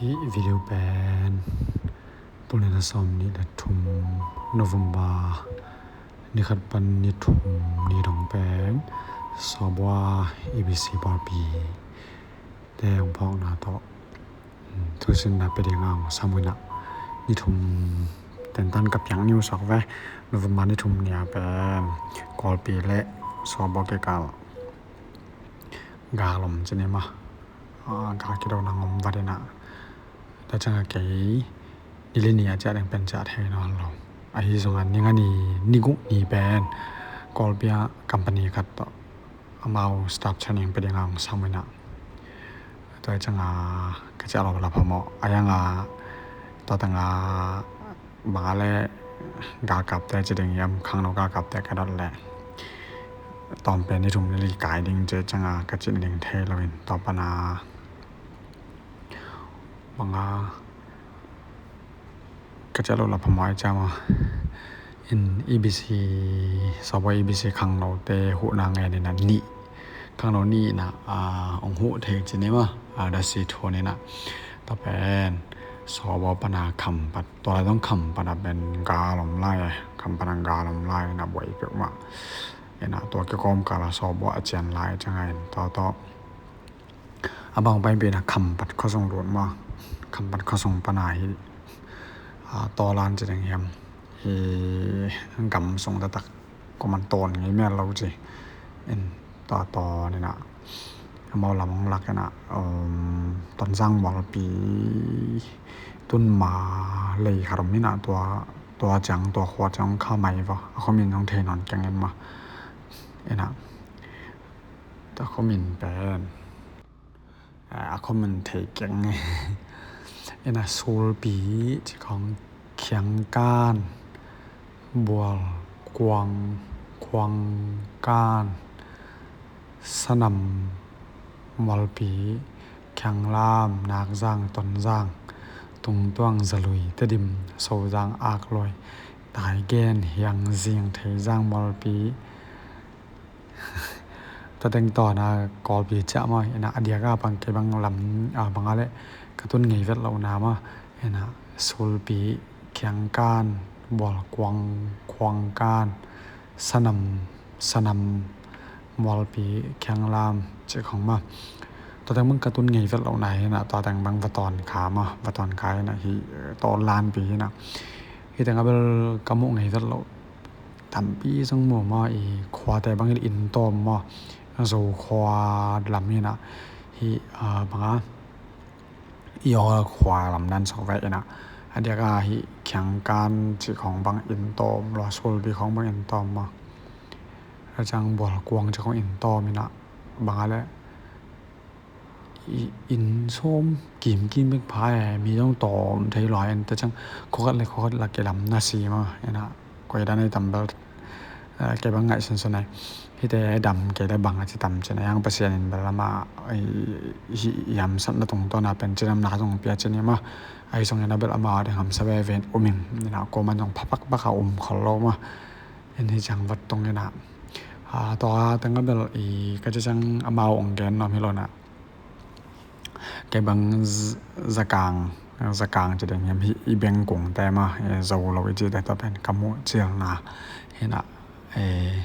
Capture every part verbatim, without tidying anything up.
Hih video pen tul nih le sawm nih le thum, November ni khat pan ni thum ni dong pen Sawbua E B C pawlpi te hong phawkna tawh, um, thusinna pia ding a hong sam uh hi na. Ni thum tentan ka piak ni uh suak ve. November ni thum ni a pen Kawlpi le Sawbua kikal gal om ci ni maw. Ah, gal kidona hong om vat hi na. Tua ciangin kei ni li ni a ciah ding pen ciah thei nawn lo. Ahi zongin ni nga ni, ni guk ni pen Kawlpi ah company khat tawh amau staff training pia ding a hong sam uh hi na. Tua ciangin ka ciah lo la phamawh. A yang a tua teng a bang a le galkapte ci ding hiam, khangno galkapte ka dot leh tawm pen ni thum ni li kai ding ci ciangin ka cih ding thei lo in, tua pan a bang a ka ciah lo la phamawh a i ciam a. In E B C, Sawbua E B C khangnote huhna ngen in a nih, khangno nih in a, ah, hong huh thei ci ni maw, ah, da si thu ni na. Tua pen Sawbua pan a Khampat, tua lai zong Khampat a pen gal om lai, Khampat a gal om lai in a buai peuhmah. In a tua kikawmkal a Sawbua a cian lai ciangin tua tawh a bang paipih in a Khampat khuasung lut maw. Khampat khuasung pan a hih, ah, Tawlan ci ding hiam, hih gam sung taktak kuaman tawn ngei mial lo ci. In tua tawn in a amau lam hong lak in a, um, Tonzang mualpi tun ma lei khat om in a, tua, tua ciang, tua khua ciang kha mai va, a khuamin hong thei nawn keng in maw. In a tua khuamin pen, ah, a khuamin thei keng. In a Sulpi ci khong, Khiangkan, Bual, Kuang, Kuangkan, Sanam mualpi, Khianglam, Nakzang, Tonzang, Tungtuang, Zalui, Tedim, Sozang, Akloi, Taigen, Hiangzing, Theizang mualpi, tua teng tawn a Kawlpi ciah maw. In a a diak a bang kei bang lam, ah, bang a le ka tun ngei vet lohna maw. In a Sulpi, Khiangkan, Bual, Kuang, Kuangkan, Sanam, Sanam mualpi, Khianglam ci khong maw. Tua teng bang ka tun ngei vet lohna hi na, tua teng bang va tawn kha maw, va tawn kha hi na, hih Tawlanpi hi na. Hih teng a bel ka muh ngei vet loh tampi zong mu maw, i khuate bang in tawm maw, Zo khua lam hi na, hih, ah, bang a, i aw khua lam dan sok ve hi na. A diak a hih Khiangkan ci khong bang in tawm lo, Sulpi khong bang in tawm maw. A ciang Bual Kuang ci khong in tawm hi na, bang a le i inn sawm kimkim bek pha e, mi zong tawm thei lua in, tua ciang khua khat le khua khat la kilam na si maw, hi na, koi dan ei tam bel, eh, kei bang ngaihsun sun ai. Hihte dam kei le bang a ci tam ci na, hiang Pasian in bel amah, i, i, i hamsatna tungtawn a pen cinamna zong pia ci ni maw. Ahi zongin a bel amah ding hamsa veve in um ing, hi na, kuaman zong pha pakpak a um khol lo maw. In hi ciang vat tung hi na. Ah, tua teng a bel i ka ci ciang amau ong gen nuam hi lo na. Kei bang z-, zakang, zakang ci ding hiam, hih i bengkungte maw, eh, Zo lo i cihte tua pen ka muh cilna hi na, eh,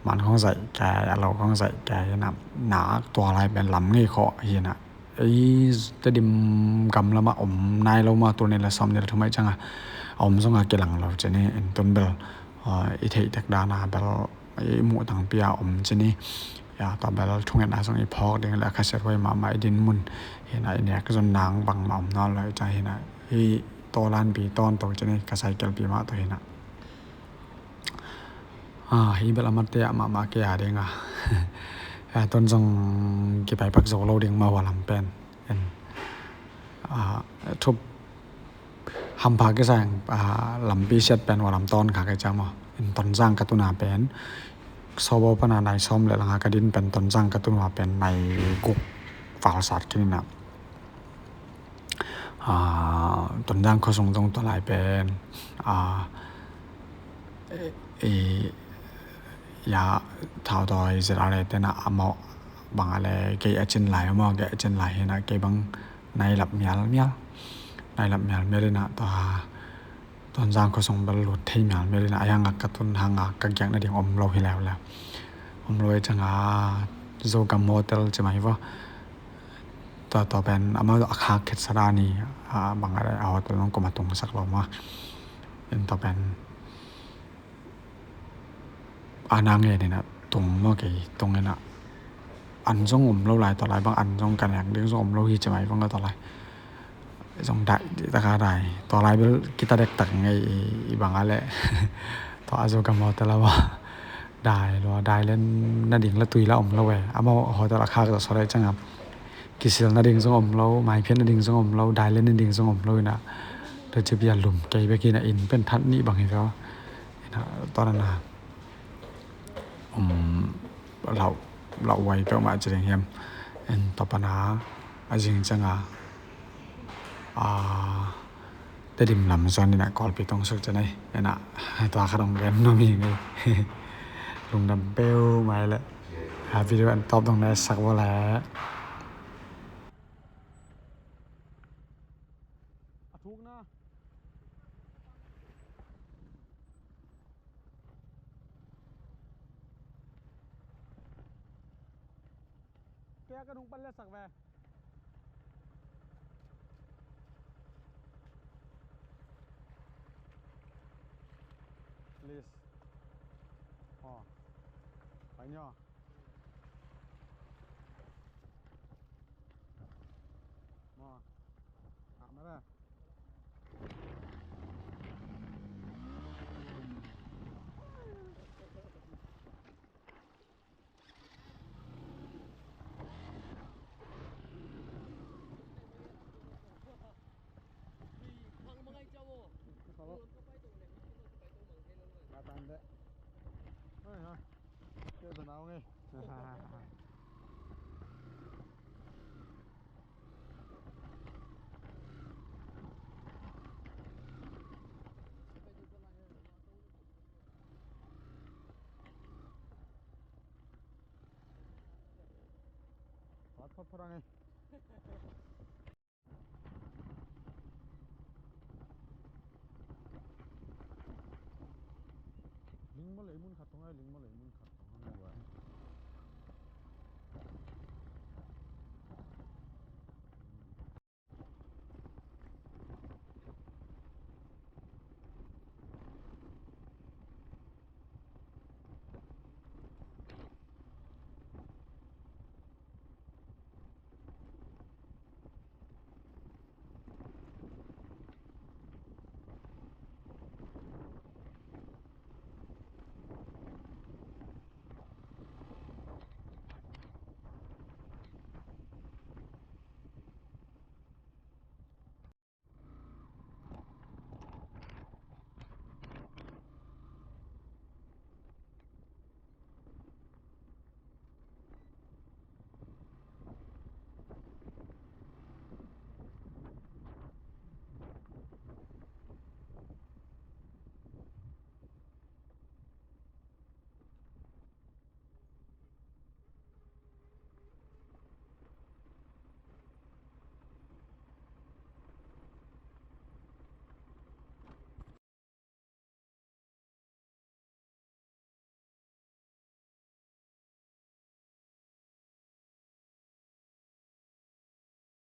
man khong zaih kei, a lo khong zaih kei hi na, nak tua lai pen lam ngei khawh hi na. Ei, Tedim gam lam a om nai lo maw, tul nih le sawm nih le thum a i ciang a, a om zong a kilang lo ci ni, in tun bel, ah, i theih tek dan a bel i muh tangpi a om ci ni. Ya, tua bel thungetna zong i phawk ding le a khasia huai mahmah i din mun hi na, i nek zon nang bangmah om nawn lo i ciang hi na, hih Tawlanpi tawntung ci ni, ka cycle pi mah tawh hi na. Ah, hih bel a matte ah mahmah kei a ding a. Ah, tun zong kipai pak zo lo ding maw hua lam pen. En. Ah, thup hampha kisa, ah, lampi siat pen hua lam tawn kha kei ciang maw. En, Tonzang ka tun a pen Sawbua pan a nai sawm le lang a ka din pen Tonzang ka tun hua pen nai guk valsat khin hi na. Ah, Tonzang khuasung zong tua lai pen, ah, e, e, ya, thau tawi zet a le tena amau bang a le gei a cin lai, amau gei a cin lai hi na, kei bang nailap mialmial. Nailap mialmial inah tua Tonzang khuasung bel lut thei mialmial inah a hiangah ka tun hangah ka giak nading om lo hi leuleu. Om lo i ciangah Zogam Hotel ci mai vaw. Tua tua pen amau a khak khetsa dan i, a, bang a hotel nong kum a tungsak lo maw. In tua pen a na ngen inah tung maw kei tung inah an zong om lo lai tua lai bang an zong ka nek ding zong om lo hi ci mai bang ka tua lai. Zong dai taka dai tua lai bel kita dektak ngei i bang a leh tua a Zogam Hotel a maw. Dai lua dai len nading la tui la om lo e amau hotel a khak zawh sawt a i ciangah kisil nading zong om lo, maiphiat nading zong om lo, dai len nading zong om lo inah tua ci bia lum kei bek inah inn pen that nih bang hi ve aw. Inah tua na na um lauh lauh uai peuhmah ci ding hiam. In tua pana a zing ciangah a Tedim lam zuan inah Kawlpi tungsuk ci nei inah tua kha dong gen nuam hi ngei. Lungdam peuhmah i leh a video an tawp dong na sak vaw leh. A thukna. Tua ka nung pan le sak ve. Please. Aw. Pai ni aw. Maw. Ah, mara. Phot phot phot ang e. Lingmaw lei mun khat tong e, lingmaw lei mun khat tong e.